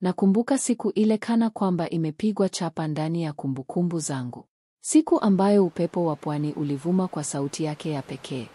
Nakumbuka siku ile kana kwamba imepigwa chapa ndani ya kumbukumbu zangu. Siku ambayo upepo wa pwani ulivuma kwa sauti yake ya pekee,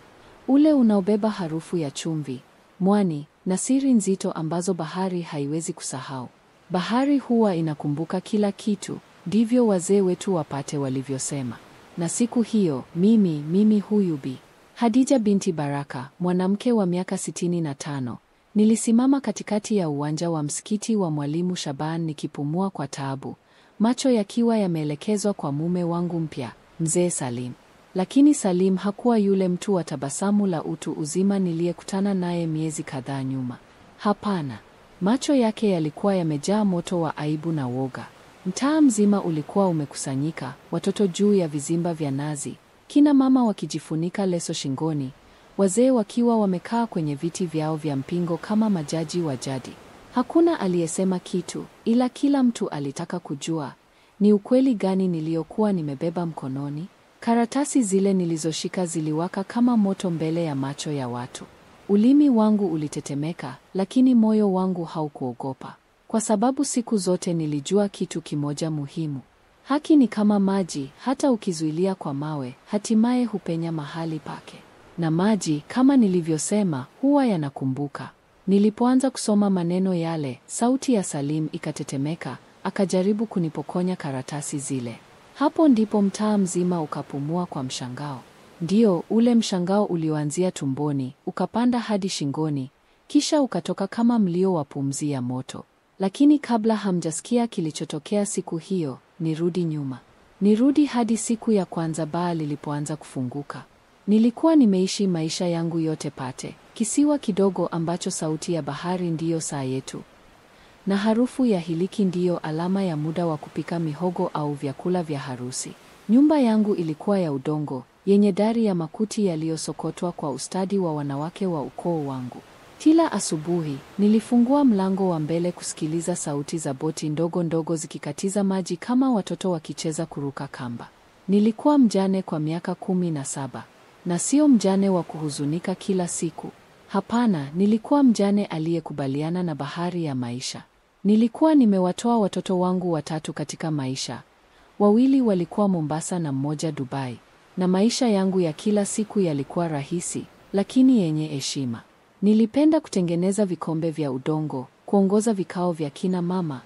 ule unaobeba harufu ya chumvi, mwani na siri nzito ambazo bahari haiwezi kusahau. Bahari huwa inakumbuka kila kitu, ndivyo wazee wetu wapate walivyosema. Na siku hiyo, mimi huyu Bi Hadija binti Baraka, mwanamke wa miaka 65, nilisimama katikati ya uwanja wa msikiti wa Mwalimu Shaban nikipumua kwa taabu, macho yakiwa yameelekezwa kwa mume wangu mpya, Mzee Salim. Lakini Salim hakuwa yule mtu wa tabasamu la utu uzima niliyekutana naye miezi kadhaa nyuma. Hapana. Macho yake yalikuwa yamejaa moto wa aibu na woga. Mtaa mzima ulikuwa umekusanyika, watoto juu ya vizimba vya nazi, kina mama wakijifunika leso shingoni, wazee wakiwa wamekaa kwenye viti vyao vya mpingo kama majaji wa jadi. Hakuna aliyesema kitu, ila kila mtu alitaka kujua ni ukweli gani niliyokuwa nimebeba mkononi. Karatasi zile nilizoshika ziliwaka kama moto mbele ya macho ya watu. Ulimi wangu ulitetemeka, lakini moyo wangu haukuogopa, kwa sababu siku zote nilijua kitu kimoja muhimu. Haki ni kama maji, hata ukizuilia kwa mawe, hatimaye hupenya mahali pake. Na maji, kama nilivyosema, huwa yanakumbuka. Nilipoanza kusoma maneno yale, sauti ya Salim ikatetemeka, akajaribu kunipokonya karatasi zile. Hapo ndipo mtaa mzima ukapumua kwa mshangao. Ndio, ule mshangao ulioanzia tumboni, ukapanda hadi shingoni, kisha ukatoka kama mlio wa pumzi ya moto. Lakini kabla hamjasikia kilichotokea siku hiyo, nirudi nyuma. Nirudi hadi siku ya kwanza baa lilipoanza kufunguka. Nilikuwa nimeishi maisha yangu yote Pate, kisiwa kidogo ambacho sauti ya bahari ndiyo saa yetu, na harufu ya hiliki ndiyo alama ya muda wa kupika mihogo au vyakula vya harusi. Nyumba yangu ilikuwa ya udongo, yenye dari ya makuti yaliyosokotwa kwa ustadi wa wanawake wa ukoo wangu. Kila asubuhi, nilifungua mlango wa mbele kusikiliza sauti za boti ndogo ndogo zikikatiza maji kama watoto wakicheza kuruka kamba. Nilikuwa mjane kwa miaka 17, na sio mjane wa kuhuzunika kila siku. Hapana, nilikuwa mjane aliyekubaliana na bahari ya maisha. Nilikuwa nimewatoa watoto wangu watatu katika maisha. Wawili walikuwa Mombasa na mmoja Dubai. Na maisha yangu ya kila siku yalikuwa rahisi, lakini yenye heshima. Nilipenda kutengeneza vikombe vya udongo, kuongoza vikao vya kina mama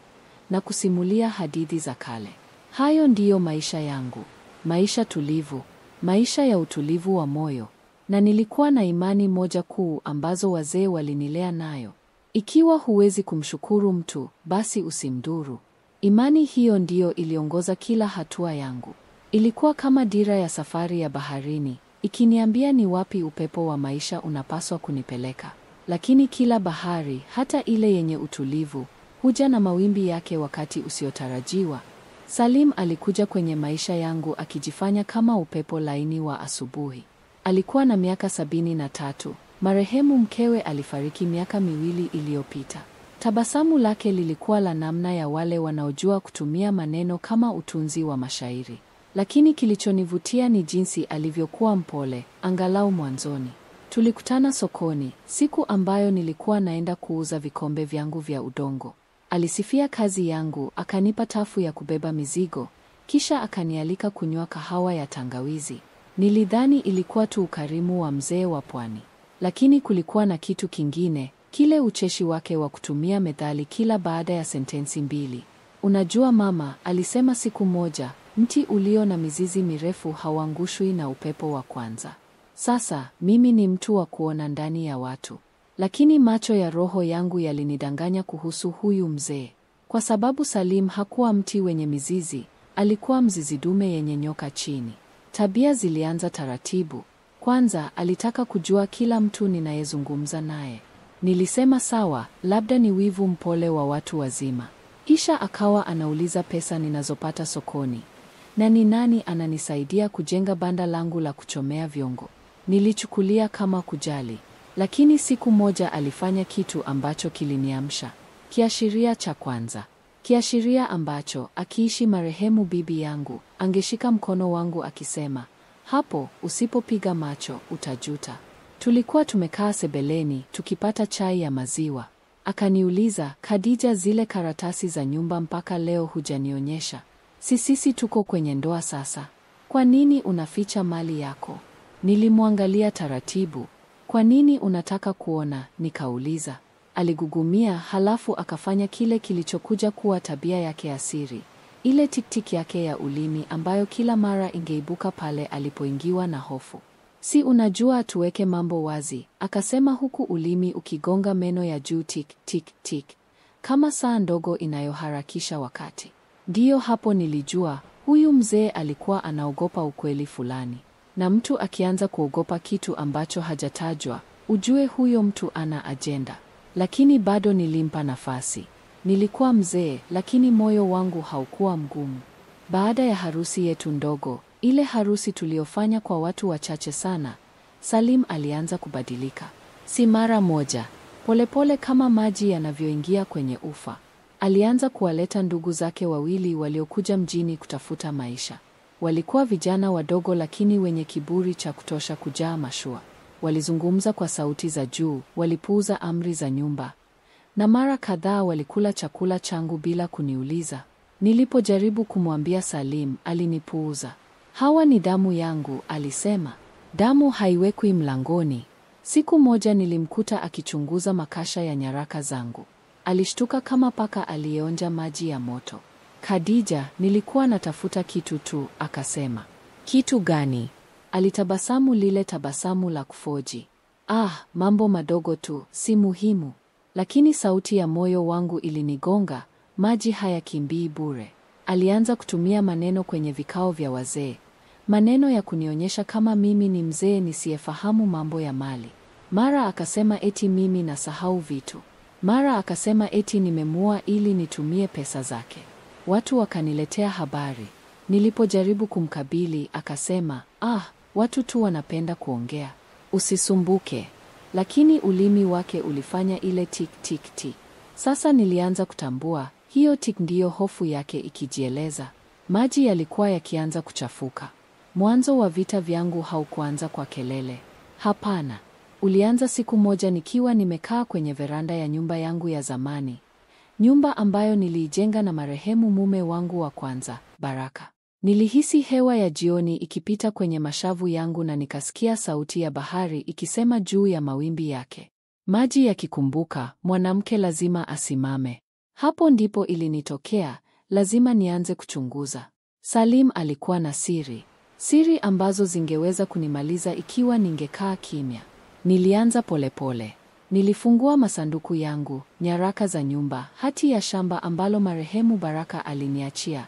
na kusimulia hadithi za kale. Hayo ndiyo maisha yangu, maisha tulivu, maisha ya utulivu wa moyo. Na nilikuwa na imani moja kuu ambazo wazee walinilea nayo. Ikiwa huwezi kumshukuru mtu, basi usimdhuru. Imani hiyo ndiyo iliongoza kila hatua yangu. Ilikuwa kama dira ya safari ya baharini, ikiniambia ni wapi upepo wa maisha unapaswa kunipeleka. Lakini kila bahari, hata ile yenye utulivu, huja na mawimbi yake wakati usiotarajiwa. Salim alikuja kwenye maisha yangu akijifanya kama upepo laini wa asubuhi. Alikuwa na miaka 73. Marehemu mkewe alifariki miaka 2 iliyopita. Tabasamu lake lilikuwa la namna ya wale wanaojua kutumia maneno kama utunzi wa mashairi. Lakini kilichonivutia ni jinsi alivyokuwa mpole, angalau mwanzoni. Tulikutana sokoni, siku ambayo nilikuwa naenda kuuza vikombe vyangu vya udongo. Alisifia kazi yangu, akanipa tafu ya kubeba mizigo, kisha akanialika kunywa kahawa ya tangawizi. Nilidhani ilikuwa tu ukarimu wa mzee wa pwani. Lakini kulikuwa na kitu kingine, kile ucheshi wake wa kutumia methali kila baada ya sentensi 2. Unajua mama, alisema siku moja, mti ulio na mizizi mirefu hauangushwi na upepo wa kwanza. Sasa, mimi ni mtu wa kuona ndani ya watu. Lakini macho ya roho yangu yalinidanganya kuhusu huyu mzee. Kwa sababu Salim hakuwa mti wenye mizizi, alikuwa mzizi dume yenye nyoka chini. Tabia zilianza taratibu. Kwanza, alitaka kujua kila mtu ninayezungumza naye. Nilisema sawa, labda ni wivu mpole wa watu wazima. Kisha akawa anauliza pesa ninazopata sokoni, na ni nani ananisaidia kujenga banda langu la kuchomea vyongo. Nilichukulia kama kujali. Lakini siku moja alifanya kitu ambacho kiliniamsha. Kiashiria cha kwanza. Kiashiria ambacho, akiishi marehemu bibi yangu, angeshika mkono wangu akisema, hapo, usipopiga macho, utajuta. Tulikuwa tumekaa sebeleni, tukipata chai ya maziwa. Akaniuliza, Khadija, zile karatasi za nyumba mpaka leo hujanionyesha. Si sisi tuko kwenye ndoa sasa? Kwa nini unaficha mali yako? Nilimwangalia taratibu. Kwa nini unataka kuona? Nikauliza. Aligugumia, halafu akafanya kile kilichokuja kuwa tabia yake ya siri, ile tiktik yake ya ulimi ambayo kila mara ingeibuka pale alipoingiwa na hofu. Si unajua tuweke mambo wazi, akasema huku ulimi ukigonga meno ya juu tik tik tik, kama saa ndogo inayoharakisha wakati. Ndiyo hapo nilijua huyu mzee alikuwa anaogopa ukweli fulani. Na mtu akianza kuogopa kitu ambacho hajatajwa, ujue huyo mtu ana ajenda. Lakini bado nilimpa nafasi. Nilikuwa mzee, lakini moyo wangu haukuwa mgumu. Baada ya harusi yetu ndogo, ile harusi tuliyofanya kwa watu wachache sana, Salim alianza kubadilika. Si mara moja, polepole kama maji yanavyoingia kwenye ufa. Alianza kuwaleta ndugu zake wawili waliokuja mjini kutafuta maisha. Walikuwa vijana wadogo lakini wenye kiburi cha kutosha kujaa mashua. Walizungumza kwa sauti za juu, walipuuza amri za nyumba. Na mara kadhaa walikula chakula changu bila kuniuliza. Nilipojaribu kumwambia Salim, alinipuuza. Hawa ni damu yangu, alisema. Damu haiwekwi mlangoni. Siku moja nilimkuta akichunguza makasha ya nyaraka zangu. Alishtuka kama paka aliyeonja maji ya moto. Khadija, nilikuwa natafuta kitu tu, akasema. Kitu gani? Alitabasamu lile tabasamu la kufoji. Ah, mambo madogo tu, si muhimu. Lakini sauti ya moyo wangu ilinigonga, maji hayakimbii bure. Alianza kutumia maneno kwenye vikao vya wazee. Maneno ya kunionyesha kama mimi ni mzee nisiyefahamu mambo ya mali. Mara akasema eti mimi nasahau vitu. Mara akasema eti nimemua ili nitumie pesa zake. Watu wakaniletea habari. Nilipojaribu kumkabili akasema, ah, watu tu wanapenda kuongea. Usisumbuke. Lakini ulimi wake ulifanya ile tik tik tik. Sasa nilianza kutambua, hiyo tik ndiyo hofu yake ikijieleza. Maji yalikuwa yakianza kuchafuka. Mwanzo wa vita vyangu haukuanza kwa kelele. Hapana. Ulianza siku moja nikiwa nimekaa kwenye veranda ya nyumba yangu ya zamani. Nyumba ambayo niliijenga na marehemu mume wangu wa kwanza, Baraka. Nilihisi hewa ya jioni ikipita kwenye mashavu yangu na nikasikia sauti ya bahari ikisema juu ya mawimbi yake. Maji yakikumbuka, mwanamke lazima asimame. Hapo ndipo ilinitokea, lazima nianze kuchunguza. Salim alikuwa na siri. Siri ambazo zingeweza kunimaliza ikiwa ningekaa kimya. Nilianza polepole. Nilifungua masanduku yangu, nyaraka za nyumba, hati ya shamba ambalo marehemu Baraka aliniachia,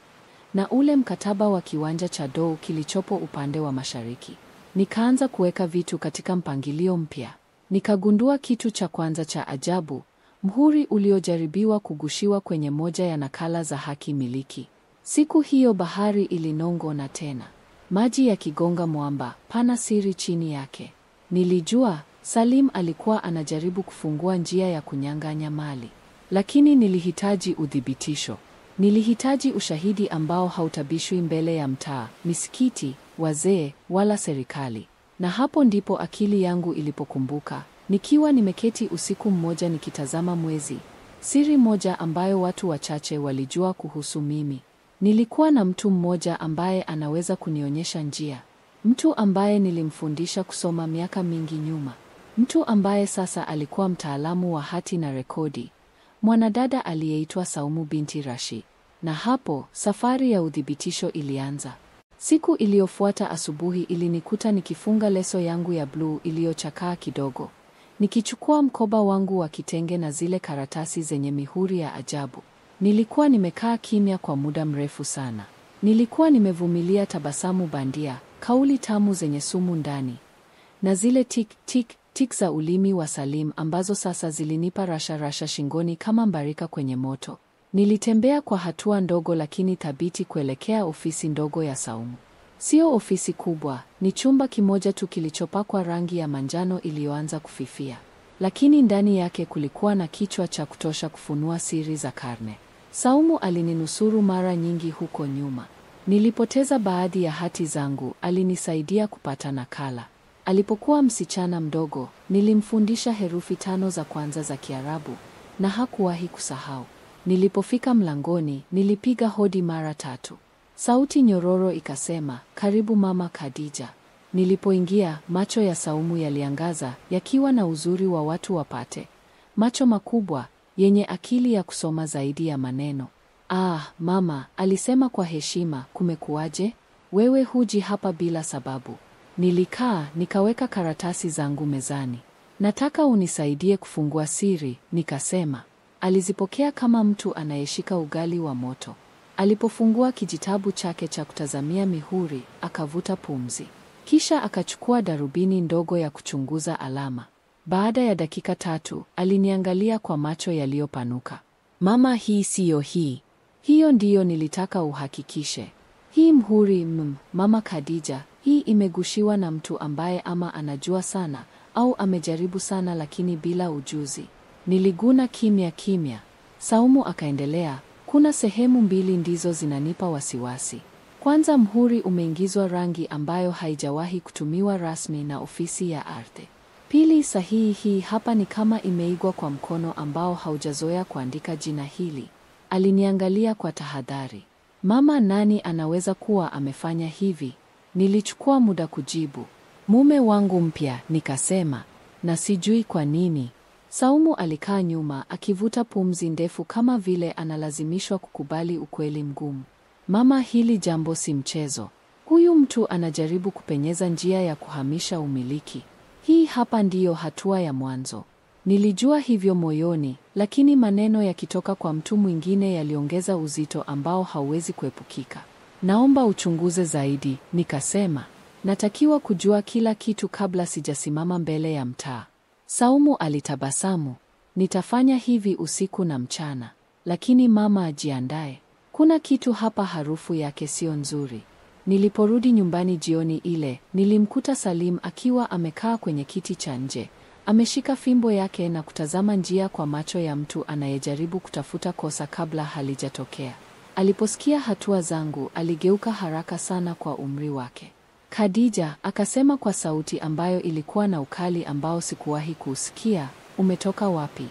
na ule mkataba wa kiwanja cha dou kilichopo upande wa mashariki. Nikaanza kuweka vitu katika mpangilio mpya. Nikagundua kitu cha kwanza cha ajabu, mhuri uliojaribiwa kugushiwa kwenye moja ya nakala za haki miliki. Siku hiyo bahari ilinong'ona tena. Maji yakigonga mwamba, pana siri chini yake. Nilijua Salim alikuwa anajaribu kufungua njia ya kunyang'anya mali. Lakini nilihitaji uthibitisho. Nilihitaji ushahidi ambao hautabishwi mbele ya mtaa, misikiti, wazee, wala serikali. Na hapo ndipo akili yangu ilipokumbuka, nikiwa nimeketi usiku mmoja nikitazama mwezi, siri moja ambayo watu wachache walijua kuhusu mimi. Nilikuwa na mtu mmoja ambaye anaweza kunionyesha njia. Mtu ambaye nilimfundisha kusoma miaka mingi nyuma. Mtu ambaye sasa alikuwa mtaalamu wa hati na rekodi. Mwanadada aliyeitwa Saumu binti Rashi. Na hapo, safari ya uthibitisho ilianza. Siku iliyofuata asubuhi ilinikuta nikifunga leso yangu ya bluu iliyochakaa kidogo. Nikichukua mkoba wangu wa kitenge na zile karatasi zenye mihuri ya ajabu. Nilikuwa nimekaa kimya kwa muda mrefu sana. Nilikuwa nimevumilia tabasamu bandia, kauli tamu zenye sumu ndani, na zile tik tik tik za ulimi wa Salim ambazo sasa zilinipa rasha rasha shingoni kama mbarika kwenye moto. Nilitembea kwa hatua ndogo lakini thabiti kuelekea ofisi ndogo ya Saumu. Sio ofisi kubwa, ni chumba kimoja tu kilichopakwa rangi ya manjano iliyoanza kufifia. Lakini ndani yake kulikuwa na kichwa cha kutosha kufunua siri za karne. Saumu alininusuru mara nyingi huko nyuma. Nilipoteza baadhi ya hati zangu, alinisaidia kupata nakala. Alipokuwa msichana mdogo, nilimfundisha herufi 5 za kwanza za Kiarabu, na hakuwahi kusahau. Nilipofika mlangoni, nilipiga hodi mara tatu. Sauti nyororo ikasema, "Karibu Mama Khadija." Nilipoingia, macho ya Saumu yaliangaza, yakiwa na uzuri wa watu wapate. Macho makubwa, yenye akili ya kusoma zaidi ya maneno. "Ah, mama," alisema kwa heshima, "kumekuwaje? Wewe huji hapa bila sababu." Nilikaa, nikaweka karatasi zangu mezani. "Nataka unisaidie kufungua siri," nikasema. Alizipokea kama mtu anayeshika ugali wa moto. Alipofungua kijitabu chake cha kutazamia mihuri, akavuta pumzi. Kisha akachukua darubini ndogo ya kuchunguza alama. Baada ya dakika 3, aliniangalia kwa macho yaliyopanuka. "Mama, hii siyo hii. Hiyo ndiyo nilitaka uhakikishe. Hii mhuri Mama Khadija, hii imegushiwa na mtu ambaye ama anajua sana au amejaribu sana lakini bila ujuzi." Niliguna kimya kimya. Saumu akaendelea, "Kuna sehemu mbili ndizo zinanipa wasiwasi. Kwanza, mhuri umeingizwa rangi ambayo haijawahi kutumiwa rasmi na ofisi ya ardhi. Pili, sahihi hii hapa ni kama imeigwa kwa mkono ambao haujazoea kuandika jina hili." Aliniangalia kwa tahadhari. "Mama, nani anaweza kuwa amefanya hivi?" Nilichukua muda kujibu. "Mume wangu mpya," nikasema, "na sijui kwa nini." Saumu alikaa nyuma akivuta pumzi ndefu kama vile analazimishwa kukubali ukweli mgumu. "Mama, hili jambo si mchezo. Huyu mtu anajaribu kupenyeza njia ya kuhamisha umiliki. Hii hapa ndiyo hatua ya mwanzo." Nilijua hivyo moyoni, lakini maneno yakitoka kwa mtu mwingine yaliongeza uzito ambao hauwezi kuepukika. "Naomba uchunguze zaidi," nikasema. "Natakiwa kujua kila kitu kabla sijasimama mbele ya mtaa." Saumu alitabasamu. "Nitafanya hivi usiku na mchana, lakini mama ajiandae. Kuna kitu hapa, harufu yake sio nzuri." Niliporudi nyumbani jioni ile, nilimkuta Salim akiwa amekaa kwenye kiti cha nje, ameshika fimbo yake na kutazama njia kwa macho ya mtu anayejaribu kutafuta kosa kabla halijatokea. Aliposikia hatua zangu, aligeuka haraka sana kwa umri wake. "Khadija," akasema kwa sauti ambayo ilikuwa na ukali ambao sikuwahi kuusikia, "umetoka wapi?"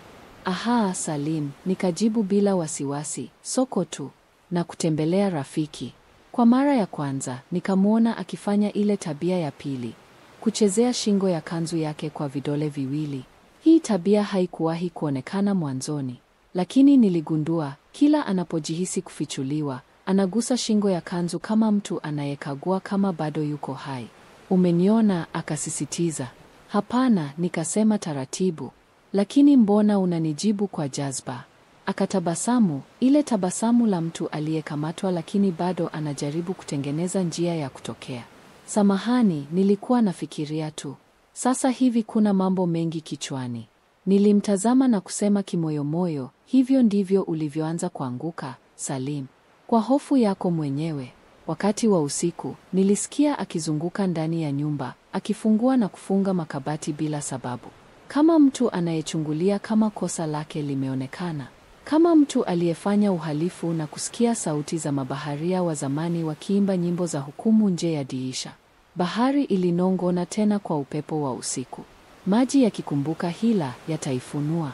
"Aha, Salim," nikajibu bila wasiwasi, "soko tu na kutembelea rafiki." Kwa mara ya kwanza, nikamwona akifanya ile tabia ya pili, kuchezea shingo ya kanzu yake kwa vidole viwili. Hii tabia haikuwahi kuonekana mwanzoni, lakini niligundua kila anapojihisi kufichuliwa, anagusa shingo ya kanzu kama mtu anayekagua kama bado yuko hai. "Umeniona?" akasisitiza. "Hapana," nikasema taratibu. "Lakini mbona unanijibu kwa jazba?" Akatabasamu, ile tabasamu la mtu aliyekamatwa lakini bado anajaribu kutengeneza njia ya kutokea. "Samahani, nilikuwa nafikiria tu. Sasa hivi kuna mambo mengi kichwani." Nilimtazama na kusema kimoyomoyo, hivyo ndivyo ulivyoanza kuanguka, Salim. Kwa hofu yako mwenyewe. Wakati wa usiku, nilisikia akizunguka ndani ya nyumba, akifungua na kufunga makabati bila sababu. Kama mtu anayechungulia kama kosa lake limeonekana. Kama mtu aliyefanya uhalifu na kusikia sauti za mabaharia wa zamani wakiimba nyimbo za hukumu nje ya dirisha. Bahari ilinong'ona tena kwa upepo wa usiku. Maji yakikumbuka hila yataifunua.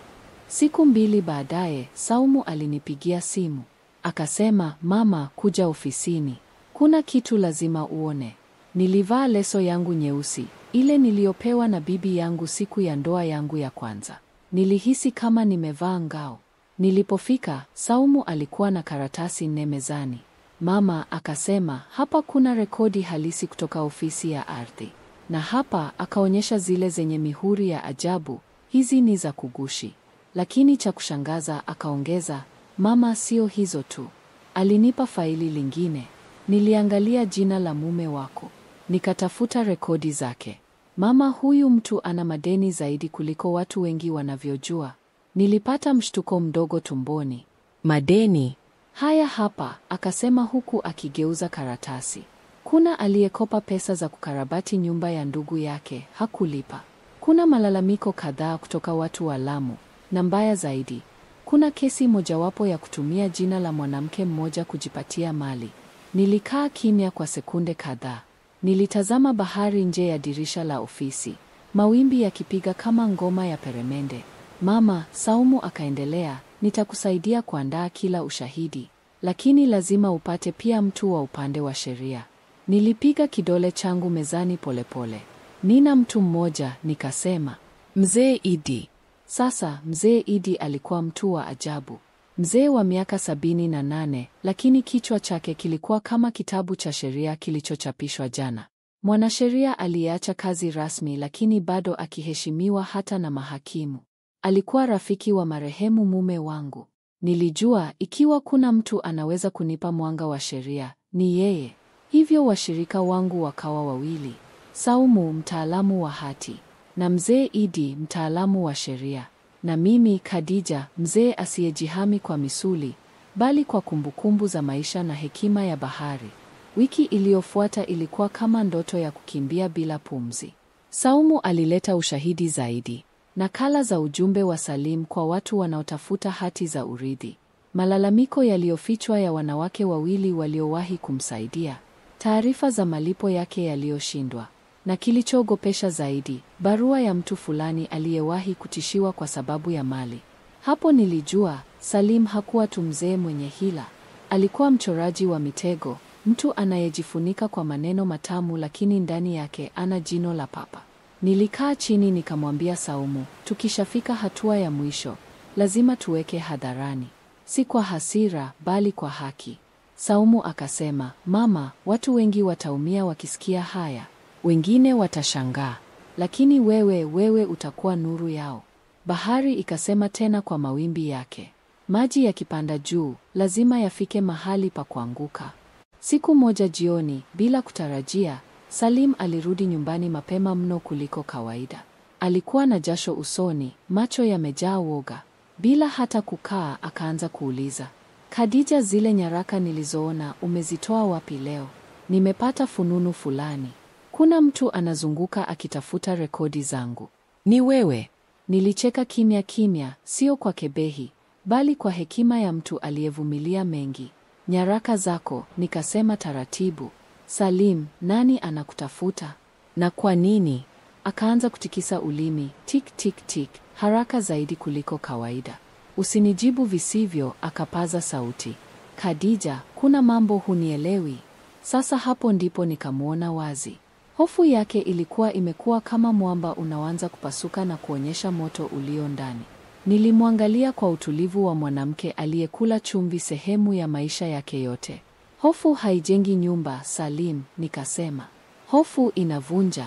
Siku 2 baadaye, Saumu alinipigia simu. Akasema, "Mama, kuja ofisini. Kuna kitu lazima uone." Nilivaa leso yangu nyeusi, ile niliyopewa na bibi yangu siku ya ndoa yangu ya kwanza. Nilihisi kama nimevaa ngao. Nilipofika, Saumu alikuwa na karatasi 4 mezani. "Mama," akasema, "hapa kuna rekodi halisi kutoka ofisi ya ardhi." Na hapa akaonyesha zile zenye mihuri ya ajabu, hizi ni za kugushi. Lakini cha kushangaza akaongeza, "Mama, sio hizo tu." Alinipa faili lingine. Niliangalia jina la mume wako. Nikatafuta rekodi zake. Mama, huyu mtu ana madeni zaidi kuliko watu wengi wanavyojua. Nilipata mshtuko mdogo tumboni. Madeni? "Haya hapa," akasema huku akigeuza karatasi. "Kuna aliyekopa pesa za kukarabati nyumba ya ndugu yake, hakulipa. Kuna malalamiko kadhaa kutoka watu wa Lamu, na mbaya zaidi, kuna kesi mojawapo ya kutumia jina la mwanamke mmoja kujipatia mali." Nilikaa kimya kwa sekunde kadhaa. Nilitazama bahari nje ya dirisha la ofisi, mawimbi yakipiga kama ngoma ya peremende. Mama, Saumu akaendelea, nitakusaidia kuandaa kila ushahidi, lakini lazima upate pia mtu wa upande wa sheria. Nilipiga kidole changu mezani polepole. Nina mtu mmoja, nikasema. Mzee Idi. Sasa, Mzee Idi alikuwa mtu wa ajabu. Mzee wa miaka 78, lakini kichwa chake kilikuwa kama kitabu cha sheria kilichochapishwa jana. Mwanasheria aliyeacha kazi rasmi lakini bado akiheshimiwa hata na mahakimu. Alikuwa rafiki wa marehemu mume wangu. Nilijua ikiwa kuna mtu anaweza kunipa mwanga wa sheria, ni yeye. Hivyo washirika wangu wakawa wawili. Saumu, mtaalamu wa hati, na Mzee Idi, mtaalamu wa sheria. Na mimi Khadija, mzee asiyejihami kwa misuli, bali kwa kumbukumbu za maisha na hekima ya bahari. Wiki iliyofuata ilikuwa kama ndoto ya kukimbia bila pumzi. Saumu alileta ushahidi zaidi. Nakala za ujumbe wa Salim kwa watu wanaotafuta hati za urithi. Malalamiko yaliyofichwa ya wanawake wawili waliowahi kumsaidia. Taarifa za malipo yake yaliyoshindwa. Na kilichoogopesha zaidi, barua ya mtu fulani aliyewahi kutishiwa kwa sababu ya mali. Hapo nilijua, Salim hakuwa tu mzee mwenye hila. Alikuwa mchoraji wa mitego, mtu anayejifunika kwa maneno matamu lakini ndani yake ana jino la papa. Nilikaa chini nikamwambia Saumu, tukishafika hatua ya mwisho, lazima tuweke hadharani. Si kwa hasira, bali kwa haki. Saumu akasema, mama, watu wengi wataumia wakisikia haya. Wengine watashangaa, lakini wewe utakuwa nuru yao. Bahari ikasema tena kwa mawimbi yake. Maji yakipanda juu, lazima yafike mahali pa kuanguka. Siku moja jioni, bila kutarajia, Salim alirudi nyumbani mapema mno kuliko kawaida. Alikuwa na jasho usoni, macho yamejaa woga. Bila hata kukaa, akaanza kuuliza. Khadija, zile nyaraka nilizoona umezitoa wapi leo? Nimepata fununu fulani. Kuna mtu anazunguka akitafuta rekodi zangu. Ni wewe? Nilicheka kimya kimya, sio kwa kebehi, bali kwa hekima ya mtu aliyevumilia mengi. Nyaraka zako, nikasema taratibu. Salim, nani anakutafuta? Na kwa nini? Akaanza kutikisa ulimi, tik tik tik, haraka zaidi kuliko kawaida. Usinijibu visivyo, akapaza sauti. Khadija, kuna mambo hunielewi. Sasa hapo ndipo nikamuona wazi. Hofu yake ilikuwa imekuwa kama mwamba unaoanza kupasuka na kuonyesha moto ulio ndani. Nilimwangalia kwa utulivu wa mwanamke aliyekula chumvi sehemu ya maisha yake yote. Hofu haijengi nyumba, Salim, nikasema. Hofu inavunja.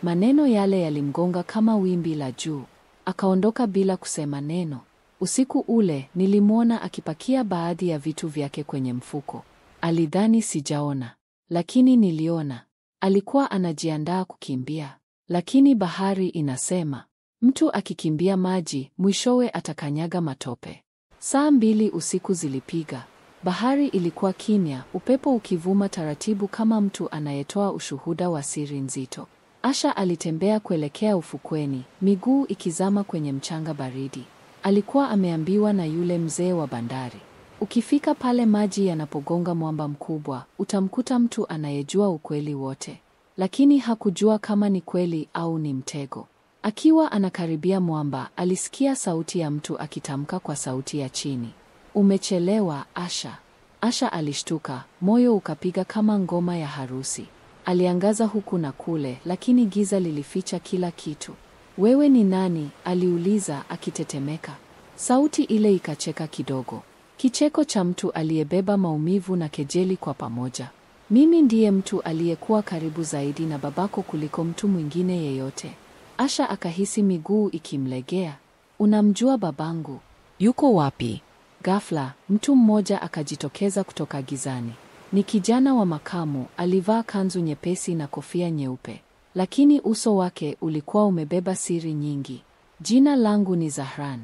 Maneno yale yalimgonga kama wimbi la juu. Akaondoka bila kusema neno. Usiku ule nilimwona akipakia baadhi ya vitu vyake kwenye mfuko. Alidhani sijaona, lakini niliona. Alikuwa anajiandaa kukimbia, lakini bahari inasema, mtu akikimbia maji, mwishowe atakanyaga matope. 2:00 usiku zilipiga. Bahari ilikuwa kimya, upepo ukivuma taratibu kama mtu anayetoa ushuhuda wa siri nzito. Asha alitembea kuelekea ufukweni, miguu ikizama kwenye mchanga baridi. Alikuwa ameambiwa na yule mzee wa bandari, ukifika pale maji yanapogonga mwamba mkubwa, utamkuta mtu anayejua ukweli wote. Lakini hakujua kama ni kweli au ni mtego. Akiwa anakaribia mwamba, alisikia sauti ya mtu akitamka kwa sauti ya chini. Umechelewa, Asha. Asha alishtuka, moyo ukapiga kama ngoma ya harusi. Aliangaza huku na kule, lakini giza lilificha kila kitu. Wewe ni nani? Aliuliza akitetemeka. Sauti ile ikacheka kidogo. Kicheko cha mtu aliyebeba maumivu na kejeli kwa pamoja. Mimi ndiye mtu aliyekuwa karibu zaidi na babako kuliko mtu mwingine yeyote. Asha akahisi miguu ikimlegea. Unamjua babangu? Yuko wapi? Ghafla, mtu mmoja akajitokeza kutoka gizani. Ni kijana wa makamu, alivaa kanzu nyepesi na kofia nyeupe. Lakini uso wake ulikuwa umebeba siri nyingi. Jina langu ni Zahran.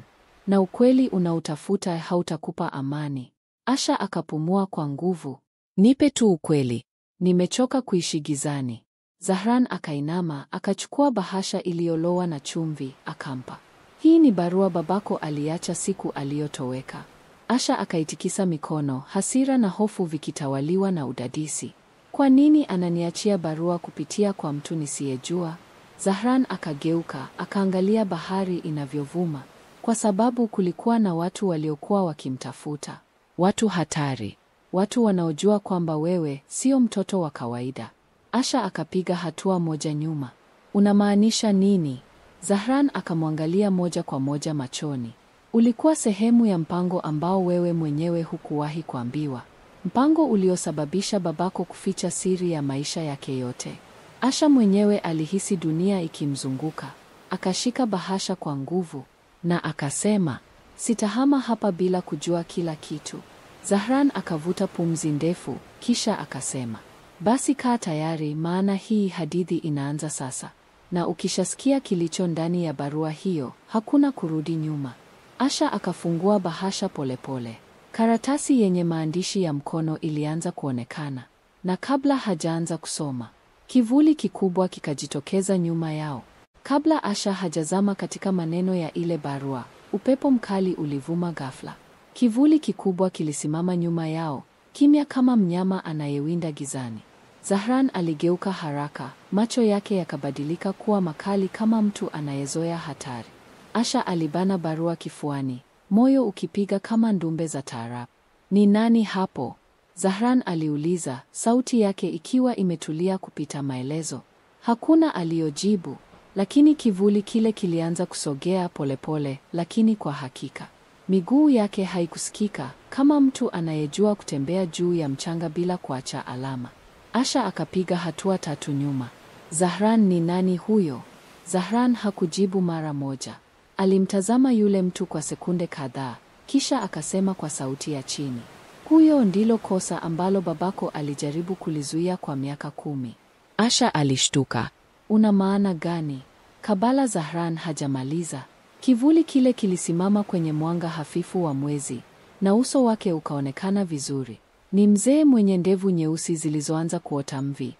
Na ukweli unautafuta hautakupa amani. Asha akapumua kwa nguvu. Nipe tu ukweli. Nimechoka kuishi gizani. Zahran akainama, akachukua bahasha iliyolowa na chumvi, akampa. Hii ni barua babako aliacha siku aliyotoweka. Asha akaitikisa mikono, hasira na hofu vikitawaliwa na udadisi. Kwa nini ananiachia barua kupitia kwa mtu nisiyejua? Zahran akageuka, akaangalia bahari inavyovuma. Kwa sababu kulikuwa na watu waliokuwa wakimtafuta. Watu hatari. Watu wanaojua kwamba wewe sio mtoto wa kawaida. Asha akapiga hatua moja nyuma. Unamaanisha nini? Zahran akamwangalia moja kwa moja machoni. Ulikuwa sehemu ya mpango ambao wewe mwenyewe hukuwahi kuambiwa. Mpango uliosababisha babako kuficha siri ya maisha yake yote. Asha mwenyewe alihisi dunia ikimzunguka. Akashika bahasha kwa nguvu na akasema, sitahama hapa bila kujua kila kitu. Zahran akavuta pumzi ndefu, kisha akasema, basi kaa tayari, maana hii hadithi inaanza sasa. Na ukishasikia kilicho ndani ya barua hiyo, hakuna kurudi nyuma. Asha akafungua bahasha polepole. Karatasi yenye maandishi ya mkono ilianza kuonekana, na kabla hajaanza kusoma, kivuli kikubwa kikajitokeza nyuma yao. Kabla Asha hajazama katika maneno ya ile barua, upepo mkali ulivuma ghafla. Kivuli kikubwa kilisimama nyuma yao, kimya kama mnyama anayewinda gizani. Zahran aligeuka haraka, macho yake yakabadilika kuwa makali kama mtu anayezoea hatari. Asha alibana barua kifuani, moyo ukipiga kama ndumbe za taarab. Ni nani hapo? Zahran aliuliza, sauti yake ikiwa imetulia kupita maelezo. Hakuna aliyojibu, lakini kivuli kile kilianza kusogea polepole, lakini kwa hakika. Miguu yake haikusikika, kama mtu anayejua kutembea juu ya mchanga bila kuacha alama. Asha akapiga hatua tatu nyuma. Zahran, ni nani huyo? Zahran hakujibu mara moja. Alimtazama yule mtu kwa sekunde kadhaa, kisha akasema kwa sauti ya chini, huyo ndilo kosa ambalo babako alijaribu kulizuia kwa miaka 10. Asha alishtuka. Una maana gani? Kabla Zahran hajamaliza, kivuli kile kilisimama kwenye mwanga hafifu wa mwezi, na uso wake ukaonekana vizuri. Ni mzee mwenye ndevu nyeusi zilizoanza kuota mvi,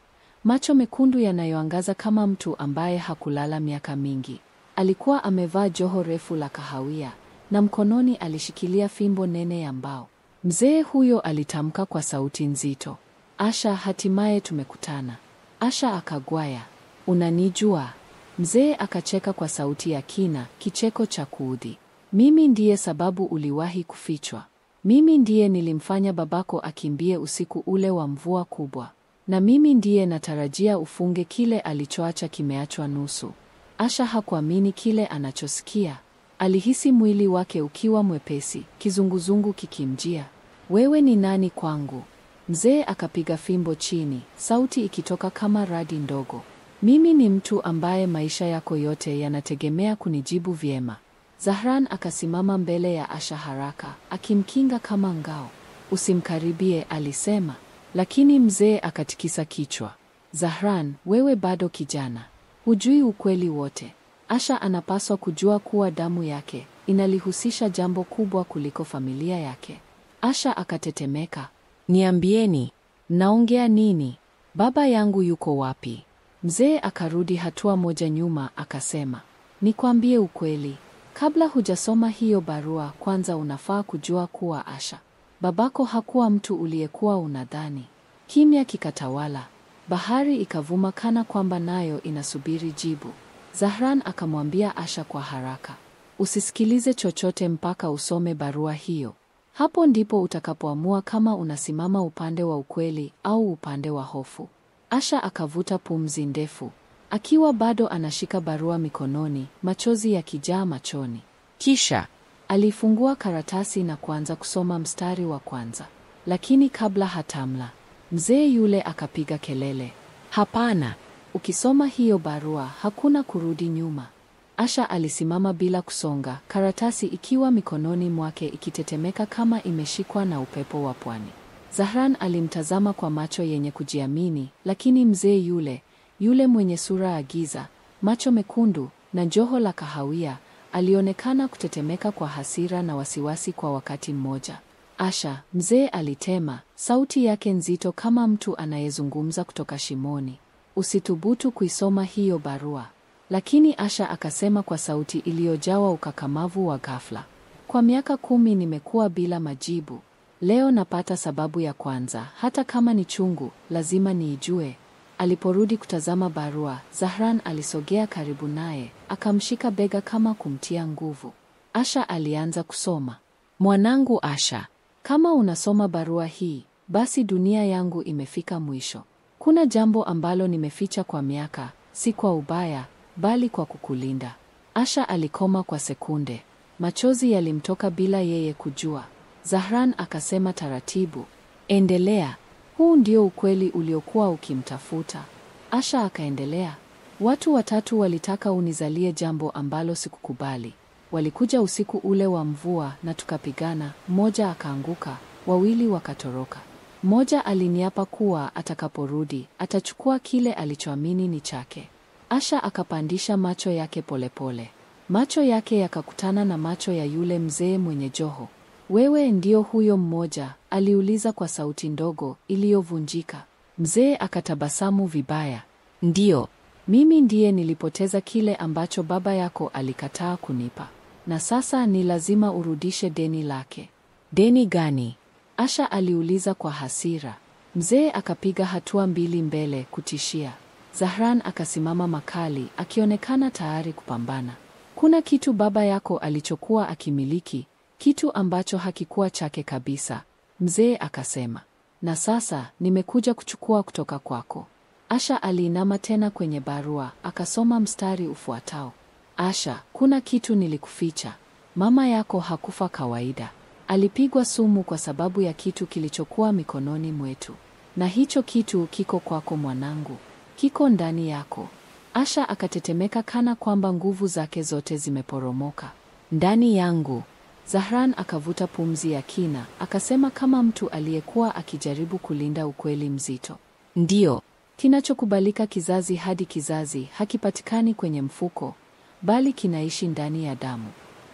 macho mekundu yanayoangaza kama mtu ambaye hakulala miaka mingi. Alikuwa amevaa joho refu la kahawia na mkononi alishikilia fimbo nene ya mbao. Mzee huyo alitamka kwa sauti nzito, Asha, hatimaye tumekutana. Asha akagwaya, unanijua? Mzee akacheka kwa sauti ya kina, kicheko cha kuudhi. Mimi ndiye sababu uliwahi kufichwa. Mimi ndiye nilimfanya babako akimbie usiku ule wa mvua kubwa. Na mimi ndiye natarajia ufunge kile alichoacha kimeachwa nusu. Asha hakuamini kile anachosikia. Alihisi mwili wake ukiwa mwepesi, kizunguzungu kikimjia. Wewe ni nani kwangu? Mzee akapiga fimbo chini, sauti ikitoka kama radi ndogo. Mimi ni mtu ambaye maisha yako yote yanategemea kunijibu vyema. Zahran akasimama mbele ya Asha haraka, akimkinga kama ngao. Usimkaribie, alisema. Lakini mzee akatikisa kichwa. Zahran, wewe bado kijana. Hujui ukweli wote. Asha anapaswa kujua kuwa damu yake inalihusisha jambo kubwa kuliko familia yake. Asha akatetemeka. Niambieni, naongea nini? Baba yangu yuko wapi? Mzee akarudi hatua moja nyuma akasema, nikwambie ukweli. Kabla hujasoma hiyo barua, kwanza unafaa kujua kuwa Asha, babako hakuwa mtu uliyekuwa unadhani. Kimya kikatawala. Bahari ikavuma kana kwamba nayo inasubiri jibu. Zahran akamwambia Asha kwa haraka, usisikilize chochote mpaka usome barua hiyo. Hapo ndipo utakapoamua kama unasimama upande wa ukweli au upande wa hofu. Asha akavuta pumzi ndefu, akiwa bado anashika barua mikononi, machozi yakijaa machoni. Kisha alifungua karatasi na kuanza kusoma mstari wa kwanza. Lakini kabla hatamla, mzee yule akapiga kelele, hapana! Ukisoma hiyo barua hakuna kurudi nyuma. Asha alisimama bila kusonga, karatasi ikiwa mikononi mwake ikitetemeka kama imeshikwa na upepo wa pwani. Zahran alimtazama kwa macho yenye kujiamini, lakini mzee yule mwenye sura ya giza, macho mekundu na joho la kahawia, alionekana kutetemeka kwa hasira na wasiwasi kwa wakati mmoja. Asha, mzee alitema, sauti yake nzito kama mtu anayezungumza kutoka shimoni. Usithubutu kuisoma hiyo barua. Lakini Asha akasema kwa sauti iliyojawa ukakamavu wa ghafla, kwa miaka 10 nimekuwa bila majibu. Leo napata sababu ya kwanza, hata kama ni chungu, lazima niijue. Aliporudi kutazama barua, Zahran alisogea karibu naye, akamshika bega kama kumtia nguvu. Asha alianza kusoma. Mwanangu Asha, kama unasoma barua hii, basi dunia yangu imefika mwisho. Kuna jambo ambalo nimeficha kwa miaka, si kwa ubaya, bali kwa kukulinda. Asha alikoma kwa sekunde. Machozi yalimtoka bila yeye kujua. Zahran akasema taratibu, endelea. Huu ndio ukweli uliokuwa ukimtafuta. Asha akaendelea. Watu watatu walitaka unizalie jambo ambalo sikukubali. Walikuja usiku ule wa mvua na tukapigana, mmoja akaanguka, wawili wakatoroka. Mmoja aliniapa kuwa atakaporudi, atachukua kile alichoamini ni chake. Asha akapandisha macho yake polepole. Macho yake yakakutana na macho ya yule mzee mwenye joho. Wewe ndio huyo mmoja? Aliuliza kwa sauti ndogo iliyovunjika. Mzee akatabasamu vibaya. Ndio, mimi ndiye nilipoteza kile ambacho baba yako alikataa kunipa. Na sasa ni lazima urudishe deni lake. Deni gani? Asha aliuliza kwa hasira. Mzee akapiga hatua mbili mbele kutishia. Zahran akasimama makali, akionekana tayari kupambana. Kuna kitu baba yako alichokuwa akimiliki, kitu ambacho hakikuwa chake kabisa, mzee akasema. Na sasa nimekuja kuchukua kutoka kwako. Asha aliinama tena kwenye barua, akasoma mstari ufuatao. Asha, kuna kitu nilikuficha. Mama yako hakufa kawaida. Alipigwa sumu kwa sababu ya kitu kilichokuwa mikononi mwetu. Na hicho kitu kiko kwako mwanangu. Kiko ndani yako. Asha akatetemeka kana kwamba nguvu zake zote zimeporomoka. Ndani yangu. Zahran akavuta pumzi ya kina, akasema kama mtu aliyekuwa akijaribu kulinda ukweli mzito. Ndiyo, kinachokubalika kizazi hadi kizazi hakipatikani kwenye mfuko, bali kinaishi ndani ya damu.